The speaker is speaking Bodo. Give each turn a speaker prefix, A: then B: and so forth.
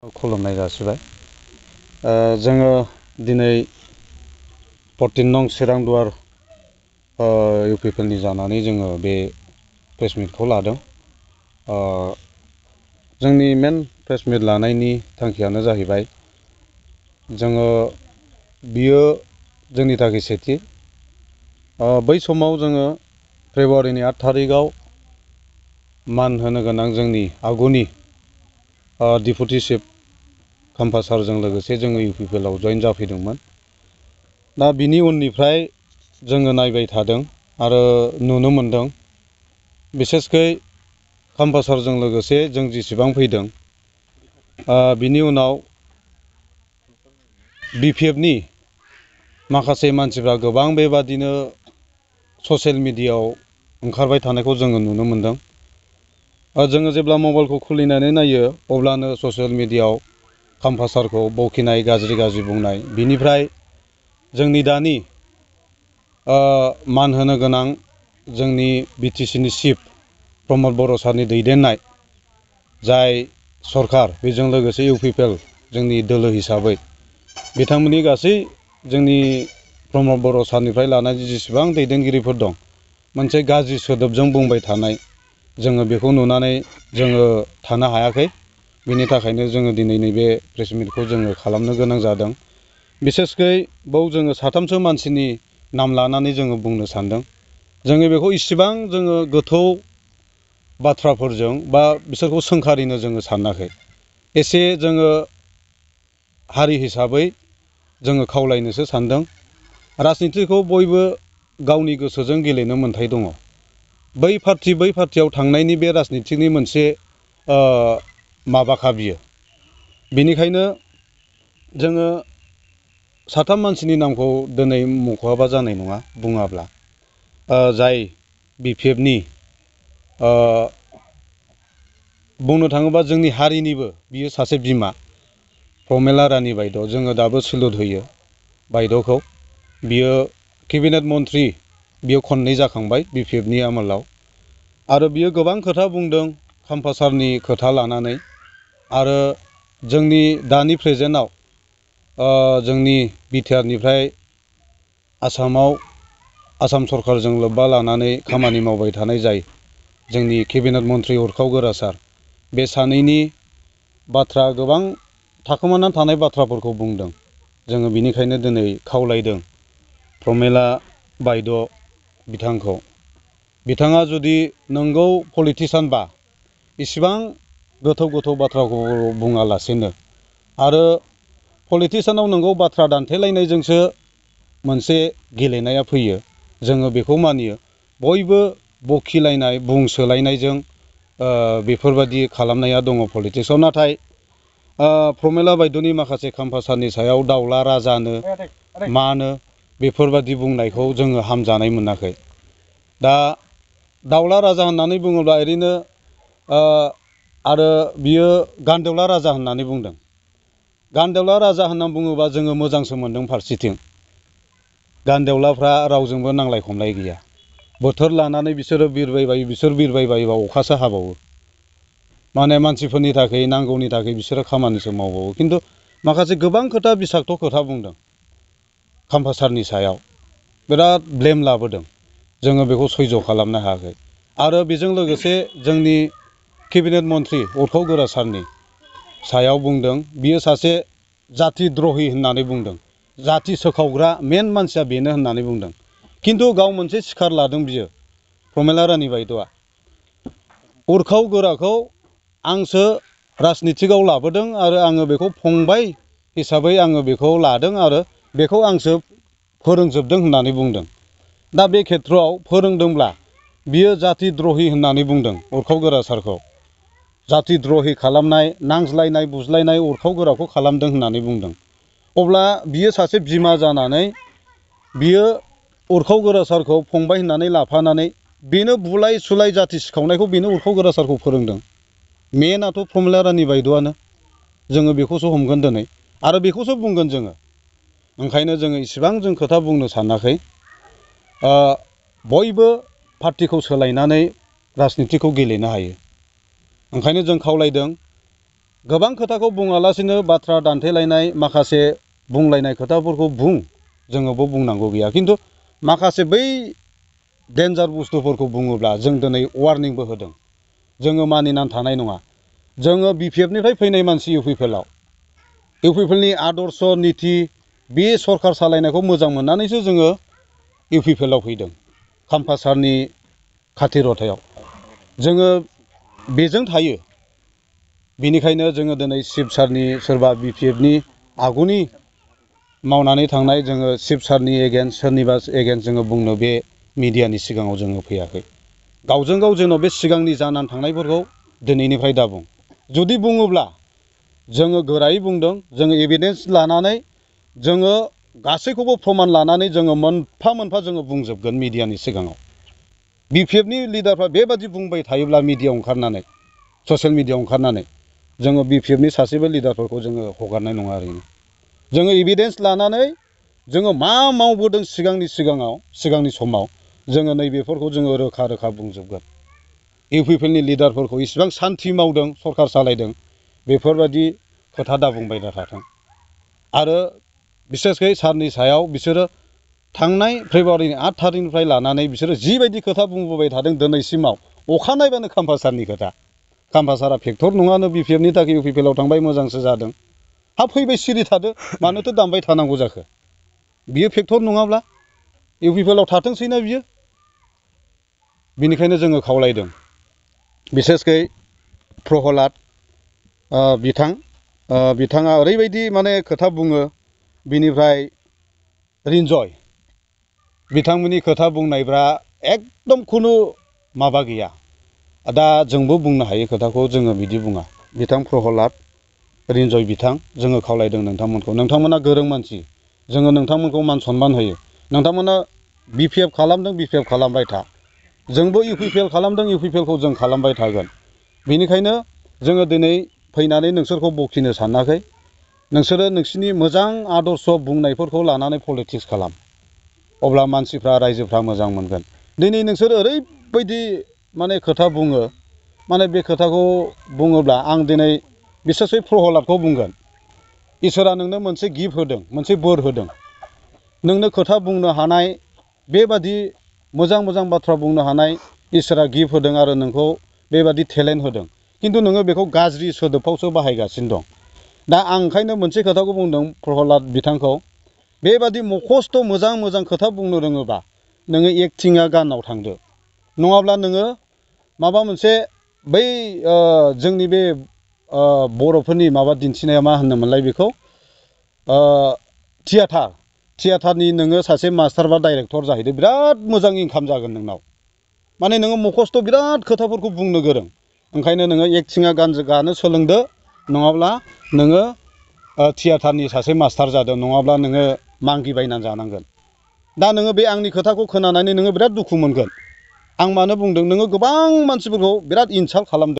A: खुलुमनाय जासिबाय। जोङो दिनै 14 नं चिरांदुवार इउपिपिएलनि जानानै जोङो बे प्रेस मिटखौ लादों। जोंनि मेन प्रेस मिट लानायनि थांखियानो जाहैबाय जोङो बियो जोंनि थाखाय सेथि बै समाव जोङो फेब्रुवारिनि 8 थारिखआव मान होनो गोनां जोंनि आगुनि डिपुटि चिफ खाम्फा सारजों लोगोसे जोङो इउपिपिएलआव जइन जाफैदोंमोन। दा बिनि उननिफ्राय जोङो नायबाय थादों आरो नुनो मोनदों बिसेसकै खाम्फा सारजों लोगोसे जों जेसेबां फैदों बिनि उनाव बिपिएफनि माखासे मानसिफ्रा गोबां बेबादिनो ससियेल मिडियायाव ओंखारबाय थानायखौ जोङो नुनो मोनदों। जोङो जेब्ला मबाइलखौ खुलिनानै नायो अब्लानो ससियेल मिडियायाव खाम्फा सारखौ बखिनाय गाज्रि बुंनाय बिनिफ्राय जोंनि दानि मान होनो गोनां जोंनि बिटिसिनि चिफ प्रमद बर' सारनि दैदेननाय जाय सरखार बेजों लोगोसे इउपिपिएल जोंनि दोलो हिसाबै बिथांमोननि गासै जोंनि प्रमद बर' सारनिफ्राय लानानै जेसेबां दैदेनगिरिफोर दं मोनसे गाज्रि सोदोबजों बुंबाय थानाय जोङो बेखौ नुनानै जोङो थानो हायाखै। बिनि थाखायनो जोङो दिनै नैबे प्रेस मिटखौ जोङो खालामनो गोनां जादों। बिसेसकै बाव जोङो साथामसो मानसिनि नाम लानानै जोङो बुंनो सानदों। जोङो बेखौ इसेबां जोङो गोथौ बाथ्राफोरजों बा बिसोरखौ सोंखारिनो जोङो सानाखै। एसे जोङो हारि हिसाबै जोङो खावलायनोसो सानदों। राजनितिखौ बयबो गावनि गोसोजों गेलेनो मोन्थाय दङ। बै पार्टियाव थांनायनि बे राजनितिनि मोनसे माबाखा बियो। बेनिखायनो जोङो साथाम मानसिनि नामखौ दिनै मख'आबा जानाय नङा बुङाब्ला जाय बिपिएफनि बुंनो थाङोबा जोंनि हारिनिबो बियो सासे बिमा प्रमेला रानि बायद' जोङो दाबो सेलुट होयो बायद'खौ। बियो केबिनेट मन्त्रि बियो खननै जाखांबाय बिपिएफनि आमोलाव आरो बियो गोबां खोथा बुंदों खाम्फा सारनि खोथा लानानै आरो जोंनि दानि प्रेजेन्टआव जोंनि बिटिआरनिफ्राय आसाम सरकारजों लोब्बा लानानै खामानि मावबाय थानाय जाय जोंनि केबिनेट मन्त्रि उरखाव गोरा सार बे सानैनि बाथ्रा गोबां थाखोमानानै थानाय बाथ्राफोरखौ बुंदों। जोङो बिनिखायनो दिनै खावलायदों प्रमेला बायद' बिथांखौ बिथाङा जुदि नंगौ पलिटिसियानबा इसिबां गोथौ बाथ्राखौ बुङालासेनो आरो पलिटिसियानाव नंगौ बाथ्रा दान्थेलायनायजोंसो मोनसे गेलेनाया फैयो जोङो बेखौ मानियो। बयबो बखिलायनाय बुंसोलायनायजों बेफोरबायदि खालामनाया दङ पलिटिक्सआव। नाथाय प्रमेला बायद'नि माखासे खाम्फा सारनि सायाव दाउला राजानो मानो बेफोरबायदि बुंनायखौ जोङो हामजानाय मोनाखै। दा दाउला राजा होननानै बुङोब्ला ओरैनो आरो बियो गान्दौला राजा होननानै बुंदों। गान्दौला राजा होननानै बुङोबा जोङो मोजांसो मोनदों फारसेथिं। गान्दौलाफ्रा रावजोंबो नांलाय खमलाय गैया। बोथोर लानानै बिसोरो बिरबायबायोबा अखासो हाबावो। माने मानसिफोरनि थाखाय नांगौनि थाखाय बिसोरो खामानिसो मावबावो। खिन्थु माखासे गोबां खोथा बिसाक्थ' खोथा बुंदों खाम्फा सारनि सायाव बिराद ब्लेम लाबोदों। जोङो बेखौ सैज' खालामनो हायाखै। आरो बेजों लोगोसे जोंनि केबिनेट मन्त्रि उरखाव गोरा सारनि सायाव बुंदों बियो सासे जाथि द्रहि होननानै बुंदों। जाथि सोखावग्रा मेन मानसिया बेनो होननानै बुंदों। खिन्थु गाव मोनसे सिखार लादों बियो प्रमेला रानि बायद'आ उरखाव गोराखौ आंसो राजनितिकआव लाबोदों आरो आङो बेखौ फंबाय हिसाबै आङो बेखौ लादों आरो बेखौ आंसो फोरोंजोबदों होननानै बुंदों। दा बे खेथ्रआव फोरोंदोंब्ला बियो जाथि द्रहि होननानै बुंदों उरखाव गोरा सारखौ। जाथि द्रहि खालामनाय नांज्लायनाय बुज्लायनाय उरखाव गोराखौ खालामदों होननानै बुंदों। अब्ला बियो सासे बिमा जानानै बियो उरखाव गोरा सारखौ फंबाय होननानै लाफानानै बेनो बुलाय सुलाय जाथि सिखावनायखौ बेनो उरखाव गोरा सारखौ फोरोंदों। मेनाथ' प्रमेला रानि बायद'आनो। जोङो बेखौसो हमगोन दिनै आरो बेखौसो बुंगोन जोङो। ओंखायनो जोङो इसेबां जों खोथा बुंनो सानाखै। बयबो पार्टिखौ सोलायनानै राजनितिखौ गेलेनो हायो। ओंखायनो जों खावलायदों गोबां खोथाखौ बुङालासिनो बाथ्रा दान्थेलायनाय माखासे बुंलायनाय खोथाफोरखौ जोङोबो बुंनांगौ गैया खिन्थु माखासे बै डेन्जार बुस्थुफोरखौ बुङोब्ला जों दिनै वार्निंबो होदों जोङो मानिनानै थानाय नङा जोङो BPF निफ्राय फैनाय मानसि इउपिपिएलनि आदर्श निति बे सरखार सालायनायखौ मोजां मोननानैसो जोङो इउपिपिएलआव फैदों खाम्फा सारनि खाथिरथायाव जोङो बेजों थायो बेनिखायनो जोङो दिनै शिब सारनि सोरबा BPF नि आगुनि मावनानै थांनाय जोङो शिब सारनि एगेन्स्ट सोरनिबा एगेन्स्ट जोङो बुंनो बे मिडियानि सिगाङाव जोङो फैयाखै गावजों गाव जेन' बे सिगांनि जानानै थांनायफोरखौ दिनैनिफ्राय दाबुं जुदि बुङोब्ला जोङो गोरायै बुंदों जोङो एभिडेन्स लानानै जोङो गासैखौबो प्रमान लानानै जोङो मोनफा मोनफा जोङो बुंजोबगोन मिडियानि सिगाङाव BPF नि लिडारफ्रा बेबादि बुंबाय थायोब्ला मिडियायाव ओंखारनानै ससियेल मिडियायाव ओंखारनानै जोङो BPF नि सासेबो लिडारफोरखौ जोङो हगारनाय नङा ओरैनो जोङो एभिडेन्स लानानै जोङो मा मावबोदों सिगांनि समाव जोङो नैबेफोरखौ जोङो रोखा रोखा बुंजोबगोन इउपिपिएलनि लिडारफोरखौ इसिबां सान्थि मावदों सरखार सालायदों बेफोरबायदि खोथा दा बुंबाय थाथों आरो बिसेसकै सारनि सायाव बिसोरो थांनाय फेब्रुवारिनि 8 थारिखनिफ्राय लानानै बिसोरो जिबायदि खोथा बुंबोबाय थादों दिनैसिमाव अखा नायबानो खाम्फा सारनि खोथा खाम्फा सारा फेक्टर नङानो BPF नि थाखाय इउपिपिएलआव थांबाय मोजांसो जादों हा फैबाय सिरि थादो मानोथो दामबाय थानांगौ जाखो बियो फेक्टर नङाब्ला इउपिपिएलआव थाथोंसैना बियो बिनिखायनो जोङो खावलायदों बिसेसकै प्रहलाद बिथाङा ओरैबायदि माने खोथा बुङो बिनिफ्राय रिन्जय बिथांमोननि खोथा बुंनायफ्रा एकदम खुनु माबा गैया दा जोंबो बुंनो हायो खोथाखौ जोङो बिदि बुङा बिथां प्रहलाद रिन्जय बिथां जोङो खावलायदों नोंथांमोना गोरों मानसि जोङो नोंथांमोनखौ मान सनमान होयो नोंथांमोना BPF खालामदों BPF खालामबाय था जोंबो इउपिपिएल खालामदों इउपिपिएलखौ जों खालामबाय थागोन बेनिखायनो जोङो दिनै फैनानै नोंसोरखौ बखिनो सानाखै नोंसोरो नोंसिनि मोजां आदर्श बुंनायफोरखौ लानानै पलिटिक्स खालाम अब्ला मानसिफ्रा रायजोफ्रा मोजां मोनगोन दिनै नोंसोर ओरैबायदि माने खोथा बुङो माने बे खोथाखौ बुङोब्ला आं दिनै बिसेसै प्रहलादखौ बुंगोन इसोरा नोंनो मोनसे गिफ्ट होदों मोनसे बोर होदों नोंनो खोथा बुंनो हानाय बेबादि मोजां मोजां बाथ्रा बुंनो हानाय इसोरा गिफ्ट होदों आरो नोंखौ बेबादि टेलेन्ट होदों खिन्थु नोङो बेखौ गाज्रि सोदोबफ्रावसो बाहायगासिनो दं दा आं ओंखायनो मोनसे खोथाखौ बुंदों प्रहलाद बिथांखौ बेबादि मखस्थ' मोजां मोजां खोथा बुंनो रोङोबा नोङो एक्टिंआ गानाव थांदो नङाब्ला नोङो माबा मोनसे बै जोंनि बे बर'फोरनि माबा दिन्थिनाया मा होनोमोनलाय बेखौ थियाटारनि नोङो सासे मास्टार बा डाइरेक्टर जाहैदो बिराद मोजां इनकाम जागोन नोंनाव माने नोङो मखस्थ' बिराद खोथाफोरखौ बुंनो गोरों ओंखायनो नोङो एक्टिंआ गानो सोलोंदो नङाब्ला नोङो थियाटारनि सासे मास्टार जादो नङाब्ला नोङो मांगि बायनानै जानांगोन दा नोङो बे आंनि खोथाखौ खोनानानै नोङो बिराद दुखु मोनगोन आं मानो बुंदों नोङो गोबां मानसिफोरखौ बिराद इनसाल्ट खालामदों